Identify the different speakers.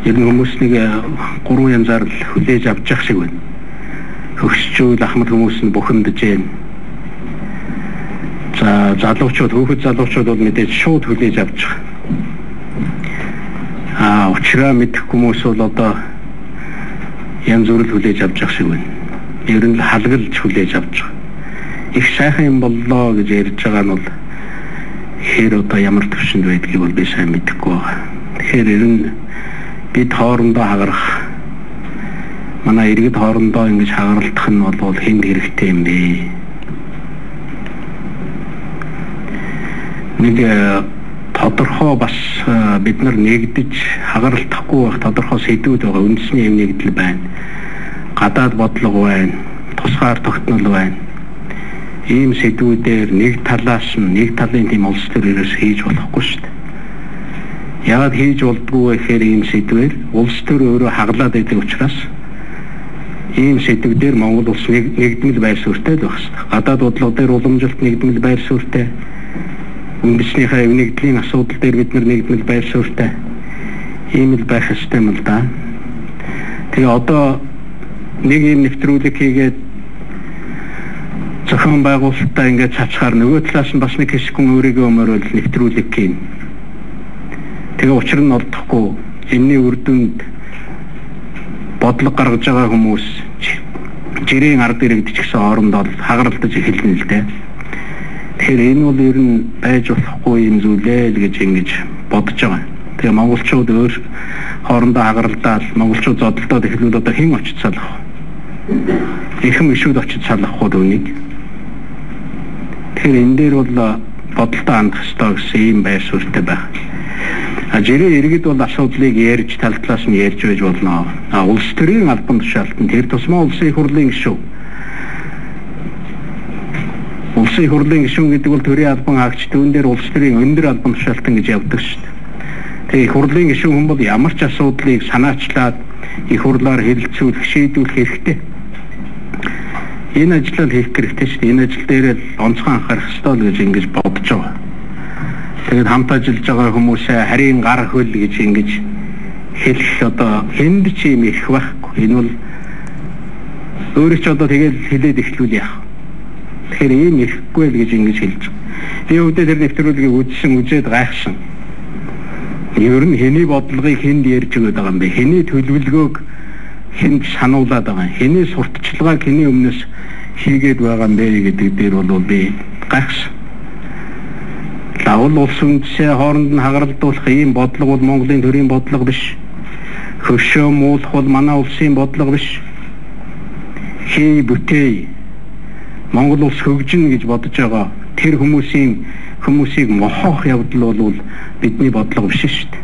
Speaker 1: Ер нь хүмүүс нэг гурван янзаар л хүлээж авч явах шиг байна. Хөгшчүүл ахмад хүмүүс нь бухимдаж байна. За залуучууд, хүүхэд залуучууд бол мэдээж шууд хүлээж авч байгаа. Аа учраа мэдэх хүмүүс бол одоо янз бүр л хүлээж авч явах шиг байна. Ер нь л халгалж хүлээж авч байгаа. Их сайхан юм боллоо гэж ярьж байгаа нь бол хэр одоо ямар төвшөнд байдгийг бол би сайн мэдэхгүй байгаа. Тэгэхээр ер нь бид хоорондоо хагарах, манай иргэд хоорондоо ингэж хагаралтах нь бол хэнд хэрэгтэй юм бэ? Нэг тодорхой бас бид нар нэгдэж хагаралтахгүй байх тодорхой сэдвүүд байгаа. Үндэсний юм нэгдэл байна. Гадаад бодлого байна. Тусгаар тогтнол байна. Ийм сэдвүүдээр нэг талаас нь нэг талын тийм улс төр ерөөс хийж болохгүй шүү дээ. Яагаад хийж болдгоо вэ гэхээр ийм сэдвээр улс төр өөрөө хаглаад байдаг учраас ийм сэдвүүдээр Монгол улс нэгдмэл байр суурьтай л байх хэрэгтэй. Гадаад бодлого дээр уламжилт нэгдмэл байр суурьтай. Үндэснийхээ нэгдлийн асуудал дээр бид нар нэгдмэл байр суурьтай. Ийм л байх ёстой юм л да. Тэгээ одоо нэг ийм нэвтрүүлэг хийгээд зохион байгуулалтаа ингээд цацхаар нөгөө талаас нь бас нэг хэсэг хүн өөрийгөө өмөрөөл нэвтрүүлэг хийн. Тэгээ учир нь олдохгүй энэний үр дүнд бодлого гаргаж байгаа хүмүүс жирийн ард иргэд ч гэсэн хоорондоо хагаралтаж эхэлнэ л дээ. Тэгэхээр энэ бол ер нь байж болохгүй юм зүйлээ л гэж ингэж бодож байгаа. Тэгээ монголчууд өөр хоорондоо хагаралдаал монголчууд зодолдоод эхлүүл одоо хэн очиж салах вэ? Ихэм ишүүд очиж салах уу түүнийг? Тэгэхээр энэ дээр бол бодолтой хандах ёстой гэсэн ийм байр суурьтай байх. А жирийн иргэд бол асуудлыг ярьж тал талаас нь ярьж байж болно. А улс төрийн албан тушаалт нь тэр тусмаа улсын их хурлын гишүүн. Улсын их хурлын гишүүн гэдэг бол төрийн албан хаагч, түүн дээр улс төрийн өндөр албан тушаалтан гэж явдаг шүү дээ. Тэгээ их хурлын гишүүн хүн бол ямар ч асуудлыг санаачлаад их хурлаар хэлэлцүүлэх, шийдвэрлэх хэрэгтэй. Энэ ажлаа хийх хэрэгтэй шүү дээ. Энэ ажил дээр л онцгой анхаарах ёстой л гэж ингэж бодож байгаа. Тэгээд хамт ажиллаж байгаа хүмүүсээ харийн гар хөл гэж ингэж хэлэх одоо хүнд ч юм их байхгүй. Энэ бол өөрөө ч одоо тэгээд хэлээд эхлүүл яах. Тэгэхээр ийм ирэхгүй л гэж ингэж хэлж байгаа. Би өвдөө тэр нэвтрүүлгийг үзсэн, үзээд гайхсан. Ер нь хэний бодлогыг хүнд ярьж өгöd байгаа юм бэ? Хэний төлөвлөгөөг хүнд сануулад байгаа юм? Хэний сурталчилгааг хэний өмнөөс хийгээд байгаа юм бэ гэдэг дээр бол би гайхсан. Лавл улс үндэсээ хооронд нь хагаралдуулах ийм бодлого бол Монголын төрийн бодлого биш. Хөршөө муулах бол манай улсын бодлого биш. Хий бүтээе. Монгол улс хөгжинэ гэж бодож байгаа тэр хүмүүсийн хүмүүсийг мохоох явдал бол бидний бодлого биш шүү дээ.